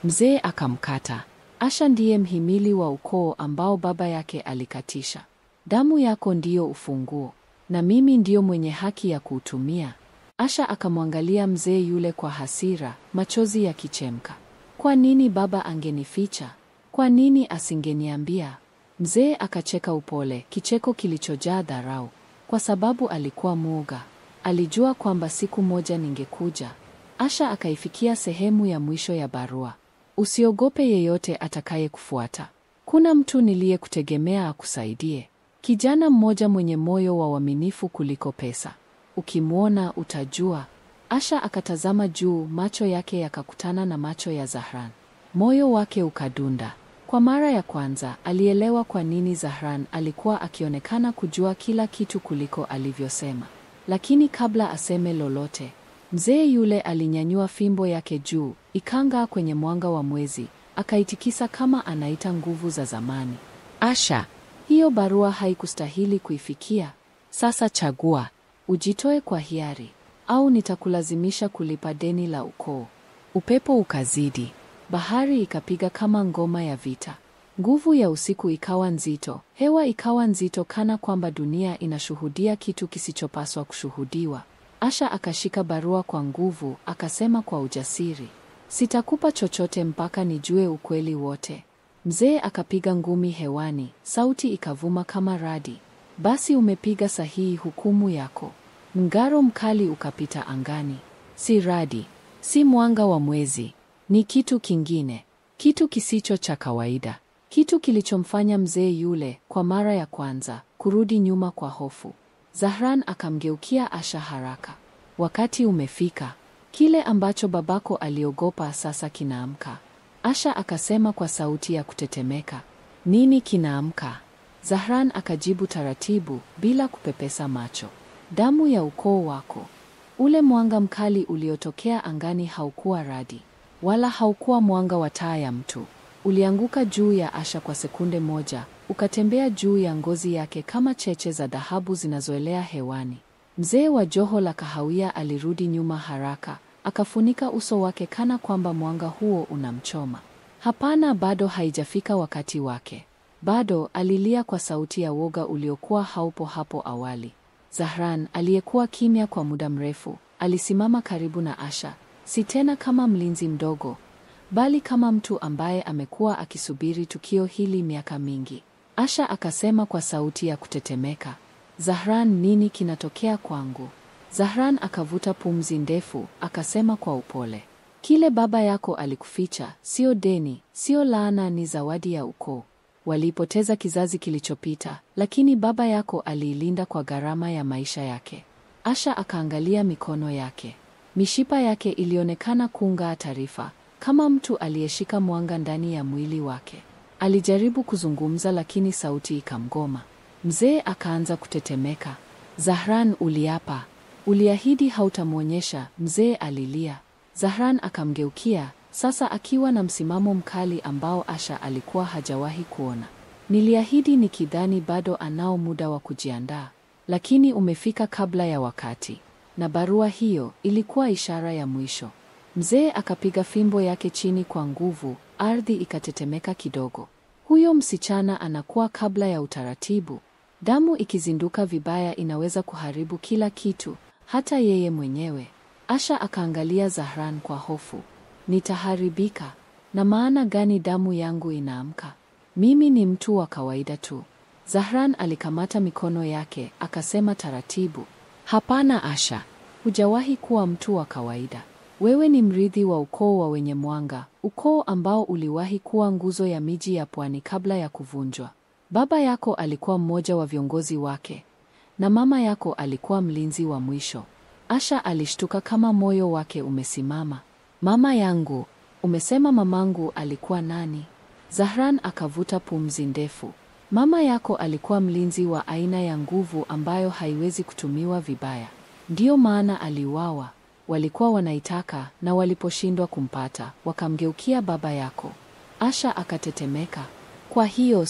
Mzee akamkata. Asha ndiye mhimili wa ukoo ambao baba yake alikatisha. Damu yako ndiyo ufunguo, na mimi ndiyo mwenye haki ya kuutumia. Asha akamwangalia mzee yule kwa hasira, machozi yakichemka. Kwa nini baba angenificha? Kwa nini asingeniambia? Mzee akacheka upole, kicheko kilichojaa dharau. Kwa sababu alikuwa mwoga. Alijua kwamba siku moja ningekuja. Asha akaifikia sehemu ya mwisho ya barua. Usiogope yeyote atakayekufuata. Kuna mtu niliyekutegemea akusaidie. Kijana mmoja mwenye moyo wa uaminifu kuliko pesa. Ukimwona utajua. Asha akatazama juu, macho yake yakakutana na macho ya Zahran. Moyo wake ukadunda. Kwa mara ya kwanza, alielewa kwa nini Zahran alikuwa akionekana kujua kila kitu kuliko alivyosema. Lakini kabla aseme lolote, mzee yule alinyanyua fimbo yake juu, ikang'aa kwenye mwanga wa mwezi, akaitikisa kama anaita nguvu za zamani. Asha, hiyo barua haikustahili kuifikia. Sasa chagua, ujitoe kwa hiari au nitakulazimisha kulipa deni la ukoo. Upepo ukazidi. Bahari ikapiga kama ngoma ya vita. Nguvu ya usiku ikawa nzito, hewa ikawa nzito kana kwamba dunia inashuhudia kitu kisichopaswa kushuhudiwa. Asha akashika barua kwa nguvu, akasema kwa ujasiri, sitakupa chochote mpaka nijue ukweli wote. Mzee akapiga ngumi hewani, sauti ikavuma kama radi. Basi umepiga sahihi hukumu yako. Mng'aro mkali ukapita angani. Si radi, si mwanga wa mwezi, ni kitu kingine, kitu kisicho cha kawaida, kitu kilichomfanya mzee yule kwa mara ya kwanza kurudi nyuma kwa hofu. Zahran akamgeukia Asha haraka. Wakati umefika. Kile ambacho babako aliogopa sasa kinaamka. Asha akasema kwa sauti ya kutetemeka. Nini kinaamka? Zahran akajibu taratibu bila kupepesa macho. Damu ya ukoo wako. Ule mwanga mkali uliotokea angani haukuwa radi, wala haukuwa mwanga wa taa ya mtu. Ulianguka juu ya Asha kwa sekunde moja, ukatembea juu ya ngozi yake kama cheche za dhahabu zinazoelea hewani. Mzee wa joho la kahawia alirudi nyuma haraka, akafunika uso wake kana kwamba mwanga huo unamchoma. Hapana, bado haijafika wakati wake. Bado, alilia kwa sauti ya woga uliokuwa haupo hapo awali. Zahran, aliyekuwa kimya kwa muda mrefu, alisimama karibu na Asha, si tena kama mlinzi mdogo, bali kama mtu ambaye amekuwa akisubiri tukio hili miaka mingi. Asha akasema kwa sauti ya kutetemeka, Zahran, nini kinatokea kwangu? Zahran akavuta pumzi ndefu, akasema kwa upole, Kile baba yako alikuficha, sio deni, sio laana, ni zawadi ya ukoo. Walipoteza kizazi kilichopita, lakini baba yako aliilinda kwa gharama ya maisha yake. Asha akaangalia mikono yake. Mishipa yake ilionekana kung'aa taarifa, kama mtu aliyeshika mwanga ndani ya mwili wake. Alijaribu kuzungumza lakini sauti ikamgoma. Mzee akaanza kutetemeka. Zahran, uliapa. Uliahidi hautamwonyesha, mzee alilia. Zahran akamgeukia, sasa akiwa na msimamo mkali ambao Asha alikuwa hajawahi kuona. Niliahidi nikidhani bado anao muda wa kujiandaa, lakini umefika kabla ya wakati. Na barua hiyo ilikuwa ishara ya mwisho. Mzee akapiga fimbo yake chini kwa nguvu, ardhi ikatetemeka kidogo. Huyo msichana anakuwa kabla ya utaratibu. Damu ikizinduka vibaya inaweza kuharibu kila kitu, hata yeye mwenyewe. Asha akaangalia Zahran kwa hofu. Nitaharibika? Na maana gani damu yangu inaamka? Mimi ni mtu wa kawaida tu. Zahran alikamata mikono yake, akasema taratibu. Hapana Asha, hujawahi kuwa mtu wa kawaida. Wewe ni mrithi wa ukoo wa wenye mwanga, ukoo ambao uliwahi kuwa nguzo ya miji ya pwani kabla ya kuvunjwa. Baba yako alikuwa mmoja wa viongozi wake, na mama yako alikuwa mlinzi wa mwisho. Asha alishtuka kama moyo wake umesimama. Mama yangu, umesema mamangu alikuwa nani? Zahran akavuta pumzi ndefu. Mama yako alikuwa mlinzi wa aina ya nguvu ambayo haiwezi kutumiwa vibaya. Ndiyo maana aliuawa. Walikuwa wanaitaka na waliposhindwa kumpata, wakamgeukia baba yako. Asha akatetemeka. Kwa hiyo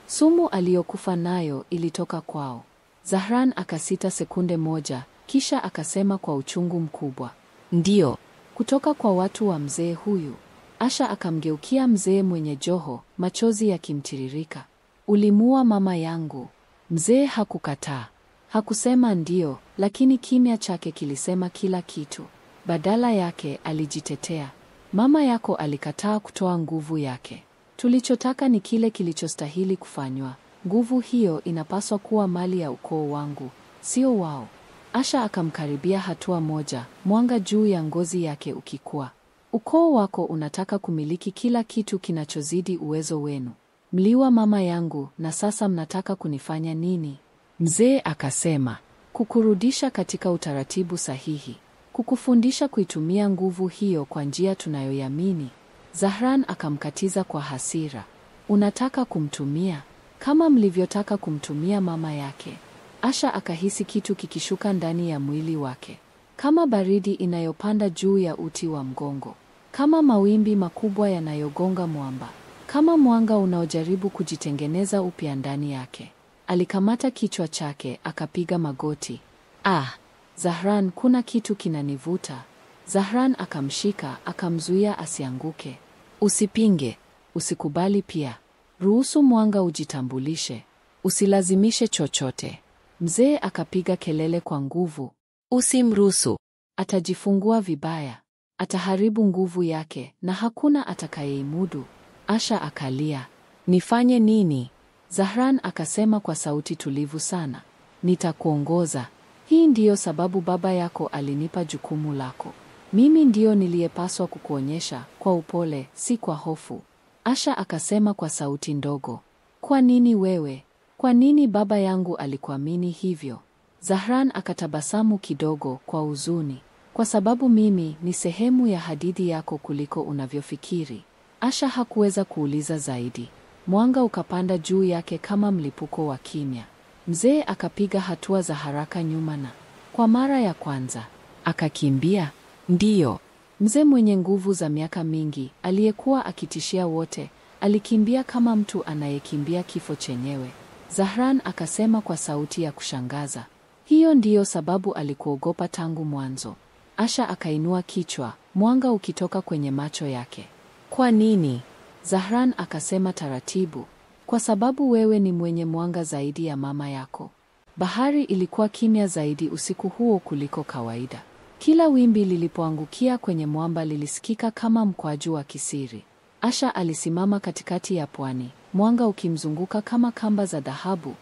sumu aliyokufa nayo ilitoka kwao. Zahran akasita sekunde moja, kisha akasema kwa uchungu mkubwa. Ndiyo, kutoka kwa watu wa mzee huyu. Asha akamgeukia mzee mwenye joho, machozi yakimtiririka. Ulimua mama yangu. Mzee hakukataa. Hakusema ndiyo, lakini kimya chake kilisema kila kitu. Badala yake alijitetea. Mama yako alikataa kutoa nguvu yake. Tulichotaka ni kile kilichostahili kufanywa. Nguvu hiyo inapaswa kuwa mali ya ukoo wangu, sio wao. Asha akamkaribia hatua moja, mwanga juu ya ngozi yake ukikua. Ukoo wako unataka kumiliki kila kitu kinachozidi uwezo wenu. Mliwa mama yangu na sasa mnataka kunifanya nini? Mzee akasema, kukurudisha katika utaratibu sahihi, kukufundisha kuitumia nguvu hiyo kwa njia tunayoiamini. Zahran akamkatiza kwa hasira. Unataka kumtumia kama mlivyotaka kumtumia mama yake. Asha akahisi kitu kikishuka ndani ya mwili wake, kama baridi inayopanda juu ya uti wa mgongo, kama mawimbi makubwa yanayogonga mwamba, kama mwanga unaojaribu kujitengeneza upya ndani yake. Alikamata kichwa chake, akapiga magoti. Ah, Zahran, kuna kitu kinanivuta. Zahran akamshika, akamzuia asianguke. Usipinge, usikubali pia. Ruhusu mwanga ujitambulishe. Usilazimishe chochote. Mzee akapiga kelele kwa nguvu. Usimruhusu. Atajifungua vibaya. Ataharibu nguvu yake na hakuna atakayeimudu. Asha akalia. Nifanye nini? Zahran akasema kwa sauti tulivu sana. Nitakuongoza. Hii ndiyo sababu baba yako alinipa jukumu lako. Mimi ndiyo niliyepaswa kukuonyesha kwa upole, si kwa hofu. Asha akasema kwa sauti ndogo. Kwa nini wewe? Kwa nini baba yangu alikuamini hivyo? Zahran akatabasamu kidogo kwa huzuni. Kwa sababu mimi ni sehemu ya hadithi yako kuliko unavyofikiri. Asha hakuweza kuuliza zaidi. Mwanga ukapanda juu yake kama mlipuko wa kimya. Mzee akapiga hatua za haraka nyuma na kwa mara ya kwanza akakimbia. Ndiyo, mzee mwenye nguvu za miaka mingi aliyekuwa akitishia wote alikimbia kama mtu anayekimbia kifo chenyewe. Zahran akasema kwa sauti ya kushangaza. Hiyo ndiyo sababu alikuogopa tangu mwanzo. Asha akainua kichwa, mwanga ukitoka kwenye macho yake. Kwa nini? Zahran akasema taratibu. Kwa sababu wewe ni mwenye mwanga zaidi ya mama yako. Bahari ilikuwa kimya zaidi usiku huo kuliko kawaida. Kila wimbi lilipoangukia kwenye mwamba lilisikika kama mkwaju wa kisiri. Asha alisimama katikati ya pwani, mwanga ukimzunguka kama kamba za dhahabu,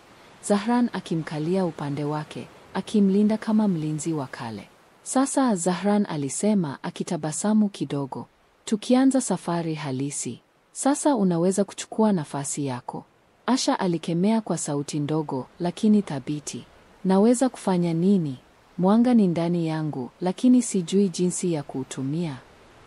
Zahran akimkalia upande wake, akimlinda kama mlinzi wa kale. Sasa, Zahran alisema akitabasamu kidogo, tukianza safari halisi. Sasa unaweza kuchukua nafasi yako. Asha alikemea kwa sauti ndogo lakini thabiti. Naweza kufanya nini? Mwanga ni ndani yangu, lakini sijui jinsi ya kuutumia.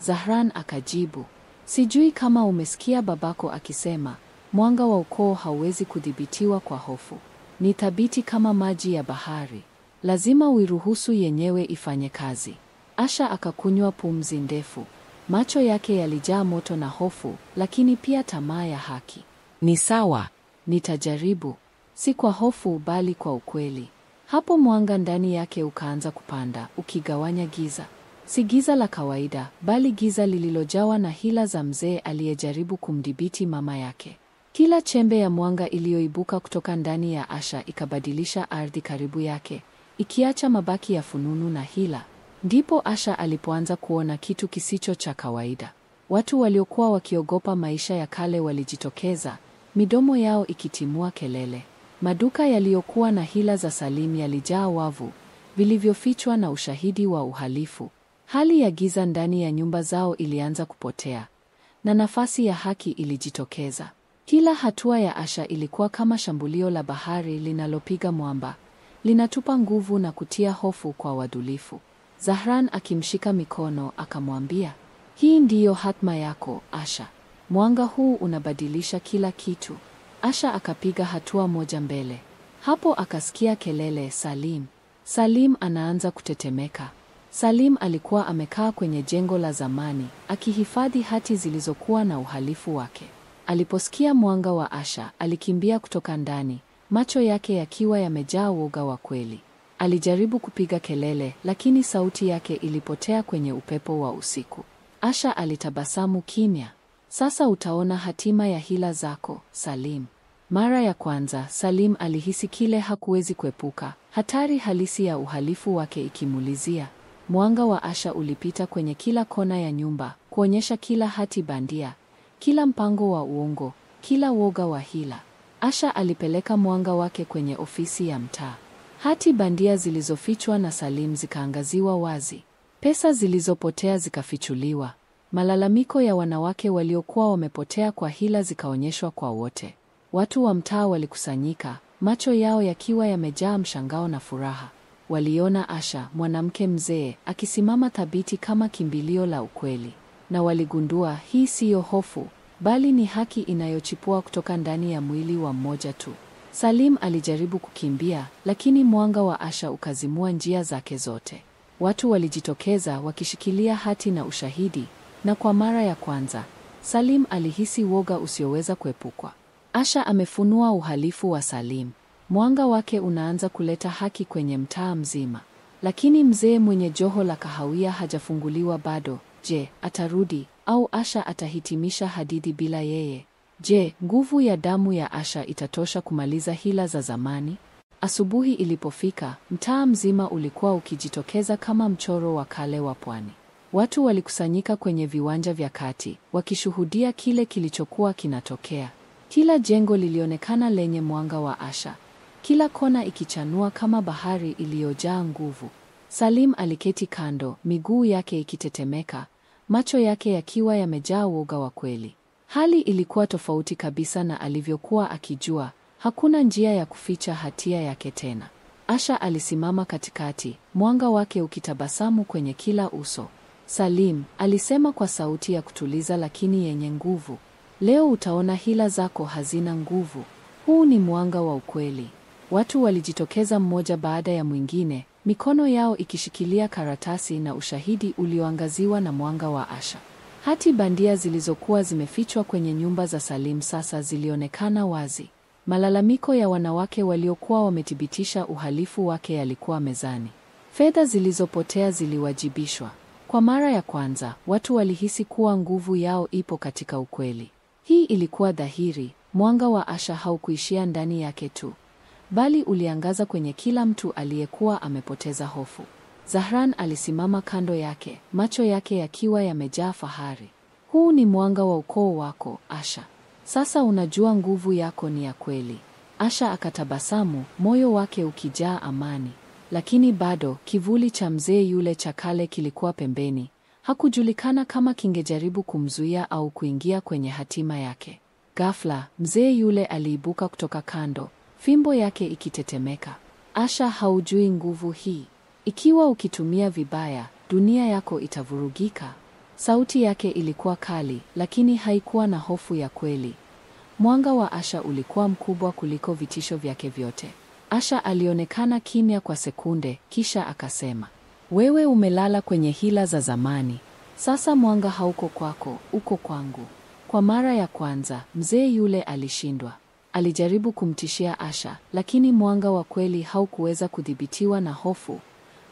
Zahran akajibu, sijui kama umesikia babako akisema, mwanga wa ukoo hauwezi kudhibitiwa kwa hofu. Ni thabiti kama maji ya bahari. Lazima uiruhusu yenyewe ifanye kazi. Asha akakunywa pumzi ndefu. Macho yake yalijaa moto na hofu, lakini pia tamaa ya haki. Ni sawa. Nitajaribu, si kwa hofu bali kwa ukweli. Hapo mwanga ndani yake ukaanza kupanda, ukigawanya giza. Si giza la kawaida, bali giza lililojawa na hila za mzee aliyejaribu kumdhibiti mama yake. Kila chembe ya mwanga iliyoibuka kutoka ndani ya Asha ikabadilisha ardhi karibu yake, ikiacha mabaki ya fununu na hila. Ndipo Asha alipoanza kuona kitu kisicho cha kawaida. Watu waliokuwa wakiogopa maisha ya kale walijitokeza, midomo yao ikitimua kelele. Maduka yaliyokuwa na hila za Salim yalijaa wavu, vilivyofichwa na ushahidi wa uhalifu. Hali ya giza ndani ya nyumba zao ilianza kupotea, na nafasi ya haki ilijitokeza. Kila hatua ya Asha ilikuwa kama shambulio la bahari linalopiga mwamba, linatupa nguvu na kutia hofu kwa wadhulifu. Zahran akimshika mikono akamwambia, hii ndiyo hatma yako, Asha. Mwanga huu unabadilisha kila kitu. Asha akapiga hatua moja mbele. Hapo akasikia kelele, Salim. Salim anaanza kutetemeka. Salim alikuwa amekaa kwenye jengo la zamani, akihifadhi hati zilizokuwa na uhalifu wake. Aliposikia mwanga wa Asha, alikimbia kutoka ndani, macho yake yakiwa yamejaa woga wa kweli. Alijaribu kupiga kelele, lakini sauti yake ilipotea kwenye upepo wa usiku. Asha alitabasamu kimya. Sasa utaona hatima ya hila zako, Salim. Mara ya kwanza, Salim alihisi kile hakuwezi kuepuka, hatari halisi ya uhalifu wake ikimulizia. Mwanga wa Asha ulipita kwenye kila kona ya nyumba, kuonyesha kila hati bandia, kila mpango wa uongo, kila woga wa hila. Asha alipeleka mwanga wake kwenye ofisi ya mtaa. Hati bandia zilizofichwa na Salim zikaangaziwa wazi. Pesa zilizopotea zikafichuliwa. Malalamiko ya wanawake waliokuwa wamepotea kwa hila zikaonyeshwa kwa wote. Watu wa mtaa walikusanyika, macho yao yakiwa yamejaa mshangao na furaha. Waliona Asha, mwanamke mzee, akisimama thabiti kama kimbilio la ukweli. Na waligundua hii siyo hofu, bali ni haki inayochipua kutoka ndani ya mwili wa mmoja tu. Salim alijaribu kukimbia, lakini mwanga wa Asha ukazimua njia zake zote. Watu walijitokeza wakishikilia hati na ushahidi, na kwa mara ya kwanza, Salim alihisi woga usioweza kuepukwa. Asha amefunua uhalifu wa Salim. Mwanga wake unaanza kuleta haki kwenye mtaa mzima. Lakini mzee mwenye joho la kahawia hajafunguliwa bado. Je, atarudi au Asha atahitimisha hadithi bila yeye? Je, nguvu ya damu ya Asha itatosha kumaliza hila za zamani? Asubuhi ilipofika, mtaa mzima ulikuwa ukijitokeza kama mchoro wa kale wa pwani. Watu walikusanyika kwenye viwanja vya kati, wakishuhudia kile kilichokuwa kinatokea. Kila jengo lilionekana lenye mwanga wa Asha, kila kona ikichanua kama bahari iliyojaa nguvu. Salim aliketi kando, miguu yake ikitetemeka, macho yake yakiwa yamejaa woga wa kweli. Hali ilikuwa tofauti kabisa na alivyokuwa akijua. Hakuna njia ya kuficha hatia yake tena. Asha alisimama katikati, mwanga wake ukitabasamu kwenye kila uso. Salim, alisema kwa sauti ya kutuliza lakini yenye nguvu. Leo utaona hila zako hazina nguvu. Huu ni mwanga wa ukweli. Watu walijitokeza mmoja baada ya mwingine, mikono yao ikishikilia karatasi na ushahidi ulioangaziwa na mwanga wa Asha. Hati bandia zilizokuwa zimefichwa kwenye nyumba za Salim sasa zilionekana wazi. Malalamiko ya wanawake waliokuwa wamethibitisha uhalifu wake yalikuwa mezani. Fedha zilizopotea ziliwajibishwa. Kwa mara ya kwanza, watu walihisi kuwa nguvu yao ipo katika ukweli. Hii ilikuwa dhahiri, mwanga wa Asha haukuishia ndani yake tu, bali uliangaza kwenye kila mtu aliyekuwa amepoteza hofu. Zahran alisimama kando yake, macho yake yakiwa yamejaa fahari. Huu ni mwanga wa ukoo wako, Asha. Sasa unajua nguvu yako ni ya kweli. Asha akatabasamu, moyo wake ukijaa amani. Lakini bado kivuli cha mzee yule cha kale kilikuwa pembeni. Hakujulikana kama kingejaribu kumzuia au kuingia kwenye hatima yake. Ghafla, mzee yule aliibuka kutoka kando, fimbo yake ikitetemeka. Asha, haujui nguvu hii. Ikiwa ukitumia vibaya, dunia yako itavurugika. Sauti yake ilikuwa kali, lakini haikuwa na hofu ya kweli. Mwanga wa Asha ulikuwa mkubwa kuliko vitisho vyake vyote. Asha alionekana kimya kwa sekunde, kisha akasema, wewe umelala kwenye hila za zamani. Sasa mwanga hauko kwako, uko kwangu. Kwa mara ya kwanza, mzee yule alishindwa. Alijaribu kumtishia Asha, lakini mwanga wa kweli haukuweza kudhibitiwa na hofu,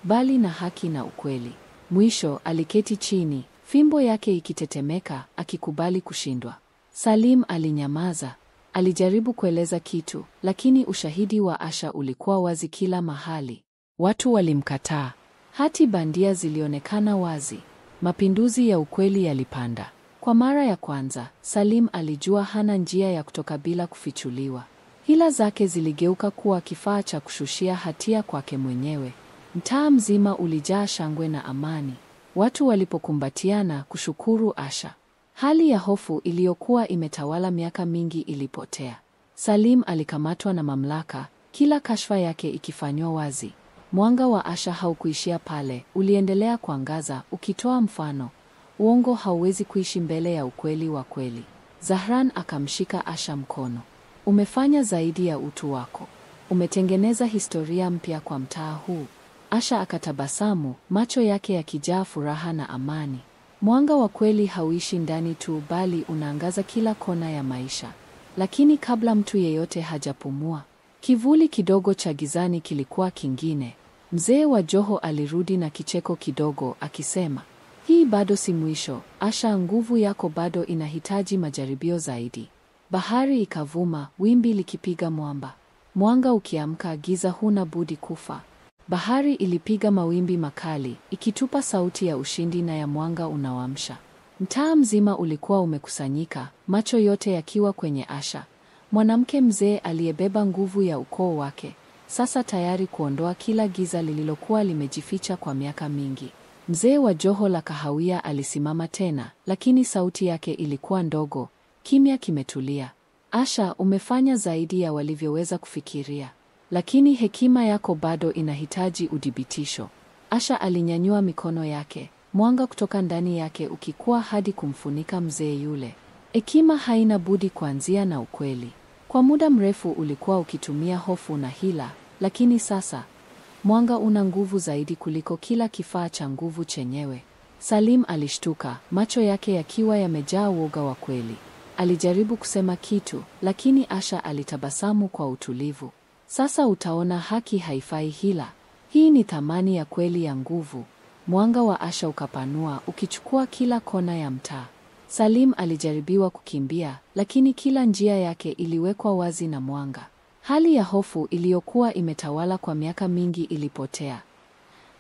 bali na haki na ukweli. Mwisho aliketi chini, fimbo yake ikitetemeka, akikubali kushindwa. Salim alinyamaza. Alijaribu kueleza kitu, lakini ushahidi wa Asha ulikuwa wazi kila mahali. Watu walimkataa. Hati bandia zilionekana wazi. Mapinduzi ya ukweli yalipanda. Kwa mara ya kwanza, Salim alijua hana njia ya kutoka bila kufichuliwa. Hila zake ziligeuka kuwa kifaa cha kushushia hatia kwake mwenyewe. Mtaa mzima ulijaa shangwe na amani. Watu walipokumbatiana kushukuru Asha. Hali ya hofu iliyokuwa imetawala miaka mingi ilipotea. Salim alikamatwa na mamlaka, kila kashfa yake ikifanywa wazi. Mwanga wa Asha haukuishia pale, uliendelea kuangaza, ukitoa mfano. Uongo hauwezi kuishi mbele ya ukweli wa kweli. Zahran akamshika Asha mkono. Umefanya zaidi ya utu wako. Umetengeneza historia mpya kwa mtaa huu. Asha akatabasamu, macho yake yakijaa furaha na amani. Mwanga wa kweli hauishi ndani tu, bali unaangaza kila kona ya maisha. Lakini kabla mtu yeyote hajapumua, kivuli kidogo cha gizani kilikuwa kingine. Mzee wa joho alirudi na kicheko kidogo akisema, hii bado si mwisho, Asha, nguvu yako bado inahitaji majaribio zaidi. Bahari ikavuma, wimbi likipiga mwamba. Mwanga ukiamka, giza huna budi kufa. Bahari ilipiga mawimbi makali, ikitupa sauti ya ushindi na ya mwanga unaoamsha. Mtaa mzima ulikuwa umekusanyika, macho yote yakiwa kwenye Asha, mwanamke mzee aliyebeba nguvu ya ukoo wake, sasa tayari kuondoa kila giza lililokuwa limejificha kwa miaka mingi. Mzee wa joho la kahawia alisimama tena, lakini sauti yake ilikuwa ndogo, kimya kimetulia. Asha, umefanya zaidi ya walivyoweza kufikiria. Lakini hekima yako bado inahitaji udhibitisho. Asha alinyanyua mikono yake, mwanga kutoka ndani yake ukikua hadi kumfunika mzee yule. Hekima haina budi kuanzia na ukweli. Kwa muda mrefu ulikuwa ukitumia hofu na hila, lakini sasa mwanga una nguvu zaidi kuliko kila kifaa cha nguvu chenyewe. Salim alishtuka, macho yake yakiwa yamejaa woga wa kweli. Alijaribu kusema kitu, lakini Asha alitabasamu kwa utulivu. Sasa utaona haki haifai hila. Hii ni thamani ya kweli ya nguvu. Mwanga wa Asha ukapanua, ukichukua kila kona ya mtaa. Salim alijaribiwa kukimbia, lakini kila njia yake iliwekwa wazi na mwanga. Hali ya hofu iliyokuwa imetawala kwa miaka mingi ilipotea,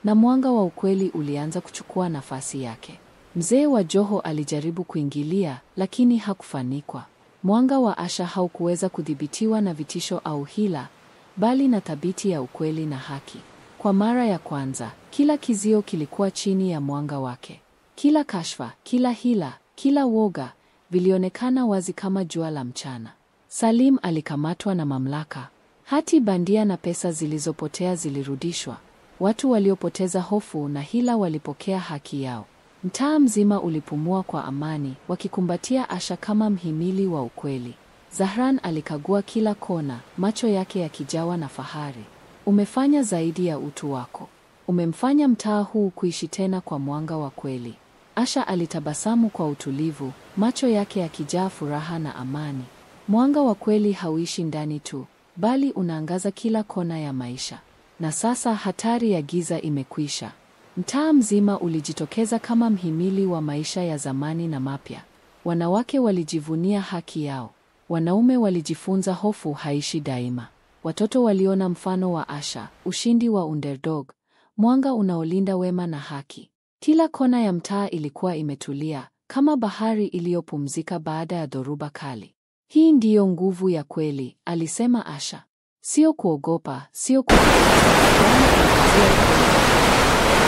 na mwanga wa ukweli ulianza kuchukua nafasi yake. Mzee wa joho alijaribu kuingilia, lakini hakufanikwa. Mwanga wa Asha haukuweza kudhibitiwa na vitisho au hila, bali na thabiti ya ukweli na haki. Kwa mara ya kwanza, kila kizio kilikuwa chini ya mwanga wake. Kila kashfa, kila hila, kila woga vilionekana wazi kama jua la mchana. Salim alikamatwa na mamlaka. Hati bandia na pesa zilizopotea zilirudishwa. Watu waliopoteza hofu na hila walipokea haki yao. Mtaa mzima ulipumua kwa amani, wakikumbatia Asha kama mhimili wa ukweli. Zahran alikagua kila kona, macho yake yakijawa na fahari. Umefanya zaidi ya utu wako. Umemfanya mtaa huu kuishi tena kwa mwanga wa kweli. Asha alitabasamu kwa utulivu, macho yake yakijaa furaha na amani. Mwanga wa kweli hauishi ndani tu, bali unaangaza kila kona ya maisha. Na sasa hatari ya giza imekwisha. Mtaa mzima ulijitokeza kama mhimili wa maisha ya zamani na mapya. Wanawake walijivunia haki yao. Wanaume walijifunza hofu haishi daima. Watoto waliona mfano wa Asha, ushindi wa underdog, mwanga unaolinda wema na haki. Kila kona ya mtaa ilikuwa imetulia, kama bahari iliyopumzika baada ya dhoruba kali. Hii ndiyo nguvu ya kweli, alisema Asha. Sio kuogopa, sio kujificha, wala kuangazia ukweli,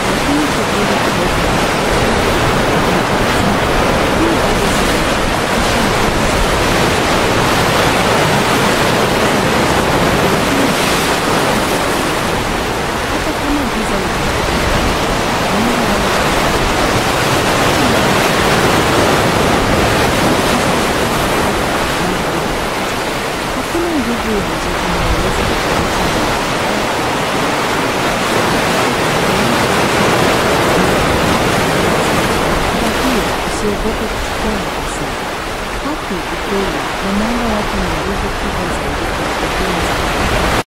lakini kivuli kidogo cha hii bado si mwisho. Kisha hata kama giza litakuja, mwanga wake hakuna nguvu ya nje inayoweza kubadilisha mwelekeo. Kwa hiyo, usiogope kuchukua nafasi yako. Haki, ukweli na mwanga wake ni nguvu kubwa zaidi kuliko hila za